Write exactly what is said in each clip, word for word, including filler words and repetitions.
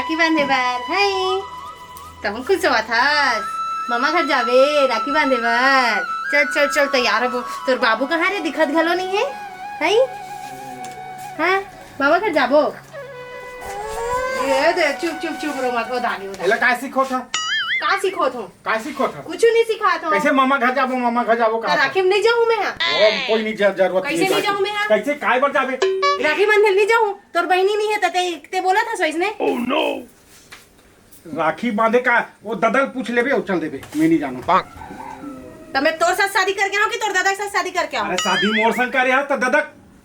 राखी बांधे बर, हई। तब कुल सोवत हस? ममा घर जाबे राखी बांधे बर। चल, चल, चल, तैयार होबो। तोर बाबू कहाँ रे? दिखत घलो नहीं है, हई? हाँ, ममा घर जाबो। ये दे, चुप, चुप, चुप, रो मत, वो दागी, वो दागी। एला काय सिखोत ह? का सिखोत हो? काय सिखोत ह? कुछ नहीं सिखात हो। कैसे ममा घर जाबो, ममा घर जाबो त कहा राखी में नहीं जाऊँ मैं, हाँ? ओ, कोई नहीं, जर-, जरूरत कैसे नहीं नहीं जाऊँ मैं, हाँ? कैसे, काय बर जाबे? राखी बंधे नहीं जाऊँ, तोर बहिनी नहीं है, त ते, ते बोलत हस वैसने। राखी बांधे का, वो ददा ल पूछ लेबे, वो चल देबे, मैं नहीं जानू। त मैं तोर साथ शादी करके आऊँ कि तोर दादा के साथ शादी करके आऊँ? अरे शादी मोर संग करे ह, त ददा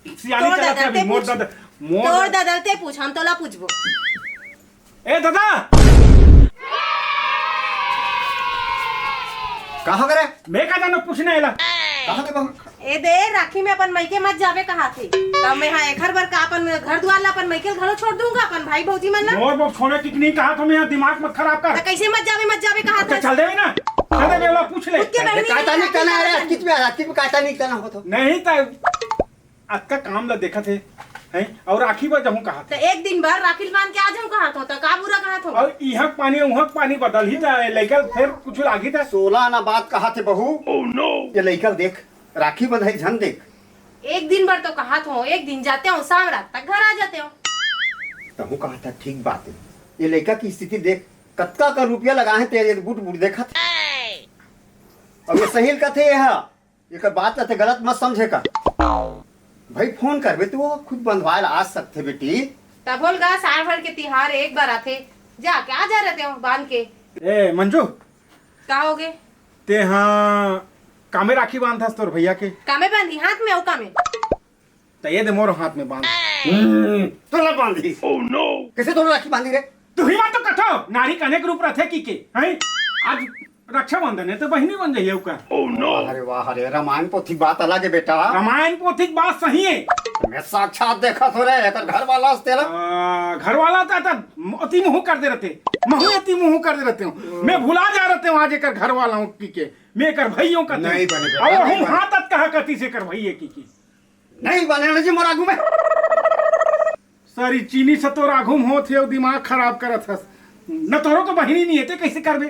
सियानी तोर चलत दादा है अभी, ते मोर पूछ। ददा, मोर तोर दादा ते पूछ, हम तोला पूछबो। ए ददा! का हो गे रे? मैं का जानों, पूछना एला। कहाँ के बहू? ए दे, राखी में अपन मइके मत जाबे कहा थे। तब मैं हा एखर बर का अपन घर दुआर ला अपन मइके ल घलो छोड़ दूंगा, अपन भाई भौजी मन ला? मोर बाप छोड़े कि नहीं कहा था, मैं यहाँ दिमाग मत खराब कर। त कैसे मत जाबे, मत जाबे कहा अच्छा, था? चल देबे ना। चल देबे, ओला पूछ ले। खुद के बहिनी कायता नहीं नहीं करना है, जाबे। किच में, किच में कायता नहीं करना हो तो। नहीं त अतका काम ला देखत हे, हैं? अउ राखी बर जहूँ कहा त थे। एक दिन बर राखी ल बांध के आ जाऊँ कहा थो, त का बुरा कहा थो? अउ इहाँ के पानी, उहाँ के पानी बदलही त लइका ल फेर कुछ लागही त। सोलह आना बात कहा थे बहू। ये लइका ल देख, राखी बंधाई झन देख। एक दिन बर तो कहा थो, एक दिन जाते हो, शाम रात तक घर आ जाते हो। तहूँ कहा था, ठीक बात है। ये लइका की स्थिति देख, कतका का रुपया लगाए हैं तेरे बूट बूट देखत। अब ये सही ल कथे ये हा। एकर बात ला ते गलत मत समझे का। भाई फोन करबे त वो खुद बंधवाए ला आ सकथे बेटी। तभो ल गा साल भर के तिहार एक बार आथे, जाके आ जा रहते हो बांध के। ए मंजू, का हो गे? ते हा कामे राखी बांधथस तोर भैया के? कामे बांधी हाथ में, ओ कामे। त ये दे मोर हाथ में बांध। हम्म, तोला बांधी। कैसे तोला राखी बांधी रे? तुही मा तो कथो, नारी के अनेक रूप रथे की के, हैं? आज रक्षाबंधन है तो बहिनी बन जाइए ओकर। वाह रे वाह रे, रामायण पोथी बात अलग है बेटा। रामायण पोथी बात सही है। मैं साक्षात देखा थो रे, एकर घर वाला हस तेला। आ, घर वाला त, त अति मुँह कर दे रहते, महू अति मुँह कर दे रहते हो। मैं भुला जा रहते हो आज एकर घर वाला हूँ की के, मैं एकर भइयों का नहीं बने बेटा, अब नहीं हम बने। हाथ अत कहा कती से एकर भइये की के। नहीं बने जी मोर आगू में। सरी चीनी से तोर आगू में होत हे, दिमाग खराब करत हस। न तोरो तो बहिनी नहीं है, ते कैसे करबे?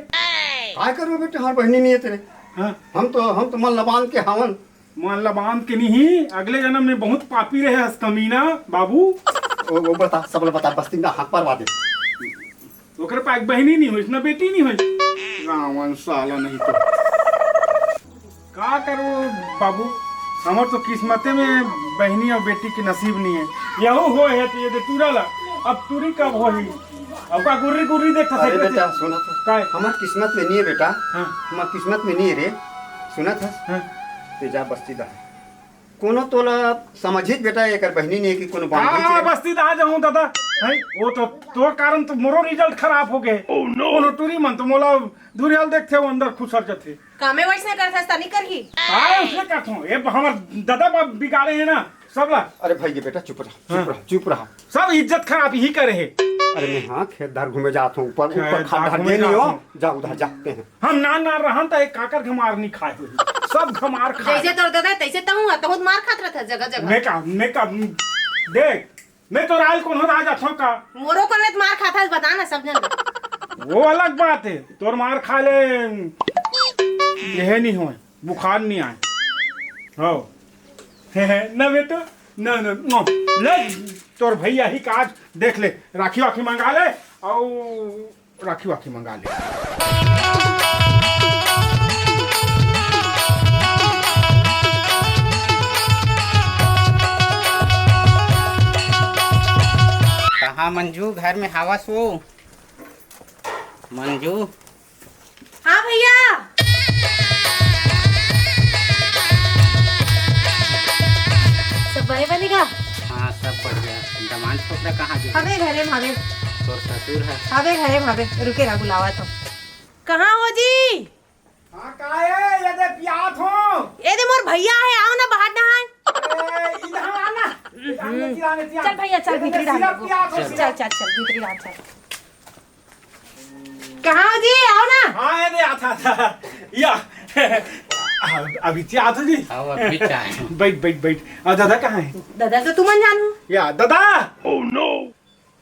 काय करबे बेटा, हमार बहिनी नहीं है तेरे। हाँ। हम तो, हम तो मन लबान के हावन। मन लबान के नहीं, अगले जन्म में बहुत पापी रहे हस कमीना बाबू। वो, वो बता, सब बता, बस्ती में हाथ परवा दे। ओकरे पास बहिनी नहीं होइस, ना बेटी नहीं होइस। रावण साला नहीं तो। का करूँ बाबू, हमर तो किस्मते में बहिनी अउ बेटी के नसीब नहीं है। यहू होय है तो ये दे टूरा ला, अब टूरी कब होही? अब का गुर्री गुर्री देखता अरे सकते बेटा, थे? सुना था। काय? हमार किस्मत में नहीं है बेटा। हाँ। हमार किस्मत में नहीं है रे। सुना था? हाँ। ते जा बस्ती दा। कोनो तोला समझित बेटा, एकर बहिनी नहीं कि कोनो बांधे हाँ, छे। बस्ती दा जाऊँ दादा। हैं? वो तो तोर कारण तो मोरो रिजल्ट खराब हो गए। कोनो टूरी मन तो मोला दुरियाल देखते हो अंदर खुसर जथे। कामे वैसने करथस त नहीं करही। काय उसने करथो? ये हमर दादा बाप बिगाड़े हैं ना, सब ला। अरे भाई, ये बेटा चुप रहा, चुप हाँ। रहा, चुप रहा। सब इज्जत खराब ही करे है। अरे मैं हाँ, खेत धार घूमे जात हूँ, ऊपर, खेत ऊपर खाद धार धार घूमे दे नहीं जात हो, हूँ। जा उधर जाते हैं। हम ना, ना रहन त एक काकर के मार नहीं खाए हो। सब घमार खाए। जैसे तोर दादा, तैसे तहूँ, तहूँ मार खात रहता जगह, जगह। मैं का, मैं का, देख, मैं तोर आयल कोनो राज अथो का? मोरो को ले मार खाता है, बता ना सब जन। वो अलग बात है, तोर मार खा ले, यह नहीं होए, बुखार नहीं आए। हो। ना बेटो, ना, ना, ना। ले, तोर भैया ही काज देख ले, राखी वाखी मंगा ले, और राखी वाखी मंगा ले। कहाँ मंजू, घर में हावस वो? मंजू। हाँ भैया। सब बने बनेगा? हाँ, सब बढ़िया। दमांद छोकरा कहाँ गे? हवे घरे में हवे। तोर ससुर है? हवे घरे में हवे। रुके रहा, बुलावा तो। कहाँ हो जी? हाँ, का है? ये दे पियात हो। ये दे मोर भैया है, आओ ना बाहर नहाए। ए, इधर आना। इधर आना, इधर आना, इधर आना। चल भैया, चल, ये दे भीतरी डाल सिरप दे। पियात हो, चल, सिरप। चल, चल, चल, भीतरी डाल, चल। कहाँ हो जी? आओ ना। हाँ, ये दे, आता, आता। या। अब, अभी क्या आता जी? आओ, अभी क्या है? बैठ, बैठ, बैठ। आ, दादा कहाँ है? दादा तो तुम अनजान हो। या, दादा। Oh no।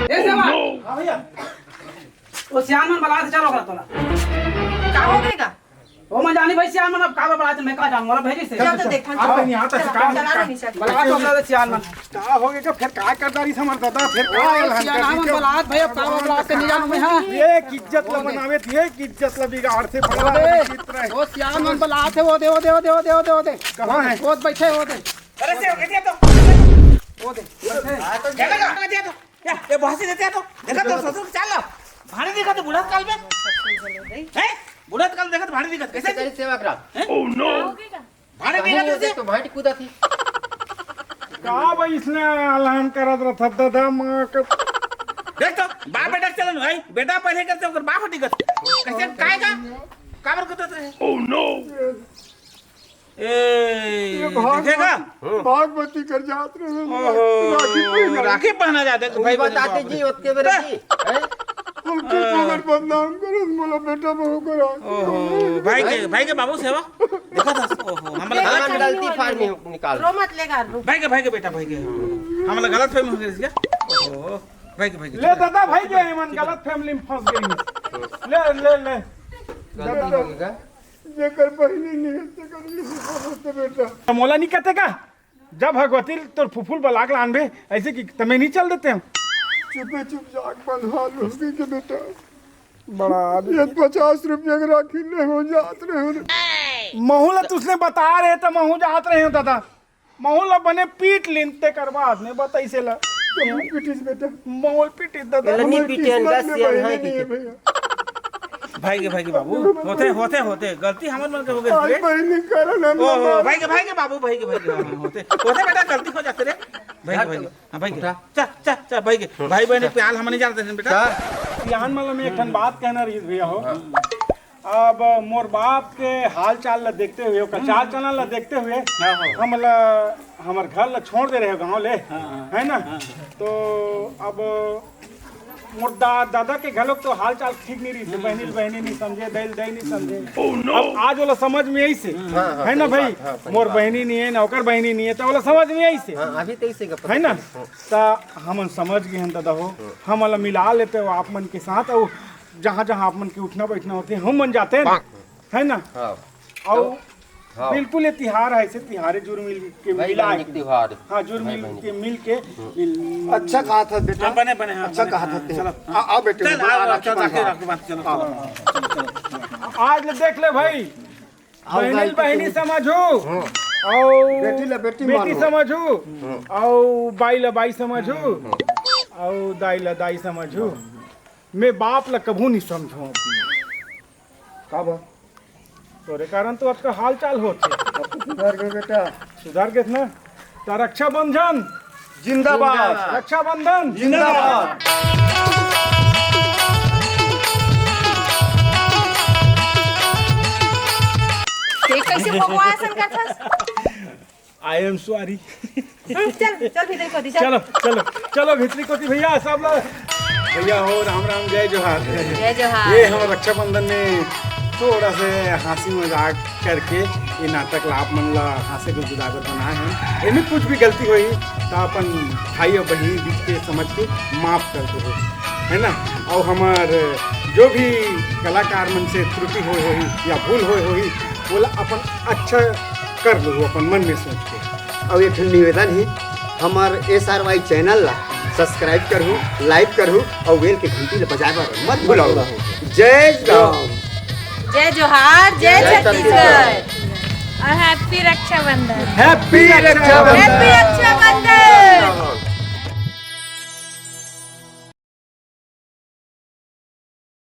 ए सेवा। हाँ भैया। वो सियान मन बला दे, चलो ओकरा तोला। का हो गए गा? ओ, मैं जानी भाई, सियान मन अब का बलात, मैं का जानू, मोला भेजिस हे। चल तो देख, आप नहीं आता, चल, चल, चल, चल, चल। बलात हो गया सियान मन। का हो गया? फिर का कर डारिस हमर दादा? फिर का ओ, अलहन सियान कर मन दी? बलात भाई, अब का बलात के नहीं जानू मैं, हाँ। ये इज्जत ला बनावे, ये इज्जत ला बिगाड़ से बड़ा ओ दे, विचित्र है। ओ सियान मन बलात हे, ओ दे, ओ दे, ओ दे। कहाँ है? ओ बैठे, ओ दे। अरे से, ये तो। ओ दे, बैठे। देखा तो, देखा तो। क्या, ये बहसी देते हैं तो? देखा तो ससुर के चाल ला। भारी दिखत हे बूढ़ा काल में। हैं? बूढ़ा काल देखत भारी दिखत हे। कैसे? तेरी सेवा करा। हैं? भारी काहे दिखत हे नहीं उसे? तो भाटी कूदा थी। का भाई इसने अलहन करत रहा था दादा माँ का। देख तो, बाप बेटा के चलन भाई, बेटा पहले करते ओकर बाप हटी करते। कैसे, काय का? काबर करते रहे? ए, ये भाग देखेगा? भागवती कर जात रहे हैं। ओहो, राखी पहना। राखी पहना जाते हैं, भाई बहन बताते बाप रे। जी, ओतके बेरे जी, हैं? उनके अ। मगर बदनाम करे, मोला बेटा बहू करा। ओहो, भाई के, भाई के बाबू सेवा। देखा था, ओहो, हमला देखा गलत हम फहमी गलती हो फाड़ गई। नहीं निकाल। रो मत लेगा, रो। भाई के, भाई के बेटा, भाई के। हमला गलत फहमी हो गई क्या? ओहो, भाई के, भाई के। ले दादा, भाई के, एमन गलत फहमी में फंस गई। ले, ले, ले। गलती हो गई का? जेकर बहिनी नहीं है, तेकर नहीं समझते बेटा। मोला नहीं कहते का? जब भगवती तोर फुफुल बलाक लानबे, ऐसे कि तमे नहीं चल देते हम। चुपे चुप जाग बंधवा लोगी के बेटा। बड़ा आदमी। ये पचास रुपया के राखी ले हो जात रहे हो रे। महू ला तुसने बता रहे त महू जात रहे हो दादा। महू ला बने पीट लिन तेकर बाद में बताइसे ला। तो महू पीटिस बेटा। महू पीटिस दादा। एला नहीं हमर पीटे, किस्मत अंडा में सियान बहिनी है नहीं कि है भैया। भाई के, भाई के बाबू, होते, होते, होते, गलती हमर मन के हो गई आज रे। बहिनी कारण हम ओ, लोग भाई के, भाई के बाबू, भाई के, भाई के, हाँ, होते, होते बेटा, गलती हो जाते रे। भाई के, भाई के, हाँ, भाई के। उठा। चल, चल, चल, भाई के, भाई बहन के प्यार हम नहीं जानते हैं बेटा। का? सियान मतलब में एक ठन बात कहना रही भैया हो। हाँ। अब मोर बाप के हाल चाल ला देखते हुए, ओकर चाल चलन ला देखते हुए, हाँ, हाँ। हम ला, हमर घर ला छोड़ दे रहे हो गाँव ले, हाँ, हाँ। है ना? हाँ। तो अब मोर दा-, दादा के घलोक तो हाल चाल ठीक नहीं रहिस हे, बहिनी ल बहिनी नहीं समझे, दाई ल दाई नहीं समझे। अब आज ओला समझ में आइस हे, हाँ, हाँ, है ना सही भाई? बात, हाँ, सही मोर बात। बहिनी नहीं है ना, ओकर बहिनी नहीं है, तो ओला समझ में आइस हे, हाँ, अभी तो इसे का पता है ना? चलिस, हाँ। त हमन समझ गए हन दादा हो, हाँ। हमन ला मिला लेते हो आप मन के साथ, अउ जहाँ जहाँ आप मन के उठना बैठना होते, हम मन जाते हैं, है ना? हाँ। अउ तो हाँ। बिल्कुल, ये तिहार है, ऐसे तिहारे जुड़ मिल के भाई मिला बहन है। के तिहार। हाँ, जुड़ भाई मिल बहन के, के। मिल के, हम्म। मिल अच्छा कहा था बेटा। हाँ, बने, बने, हाँ, अच्छा बने, कहा हाँ, था ते। चलो। आ, आ बेटे, चल, आ, आ, राखी राखी, बंधवा। राखी बांध, चलो, आओ। चलो, चलो, चलो, चलो। आज ले देख ले भाई, आओ, बहनी गाय ल बहनी के समझू, हाँ। अउ बेटी ला बेटी बेटी मानो। समझू, हाँ। अउ बाई ला बाई समझू, हाँ। अउ दाई ला दाई समझू। मैं बाप ला कभू नहीं समझू। का बा? तोरे कारण तो अतका हाल चाल होत हे। अब तो सुधर गए बेटा। सुधर गए ना? त रक्षाबंधन जिंदाबाद। रक्षाबंधन जिंदाबाद। ये कैसे भगवा असन करथस? I am sorry। हम्म, चल, चल भीतरी कोती, चल। चलो, चलो, चलो भीतरी कोती भैया, सब लोग। भैया हो, राम राम, जय जोहार। जय जोहार। ये हमर रक्षाबंधन में थोड़ा से हंसी मजाक करके ये नाटक ला आप मन ला हंसे के जुदागर बनाए हैं। एमे कुछ भी गलती होही त अपन भाई अउ बहिनी बीच के समझ के माफ कर दो, है ना? अउ हमर जो भी कलाकार मन से त्रुटि होए होही या भूल होए होही, ओला अपन अच्छा कर लूँ अपन मन में सोच के। अउ एक ठन निवेदन हे, हमर S R Y channel ला subscribe करहू, like करहू अउ bell के घंटी ला बजाए बर मत भुलाओ। जय राम। जय जोहार, जय जय छत्तीसगढ़। छत्तीसगढ़। अउ happy Rakshabandhan. Happy Rakshabandhan. Happy Rakshabandhan.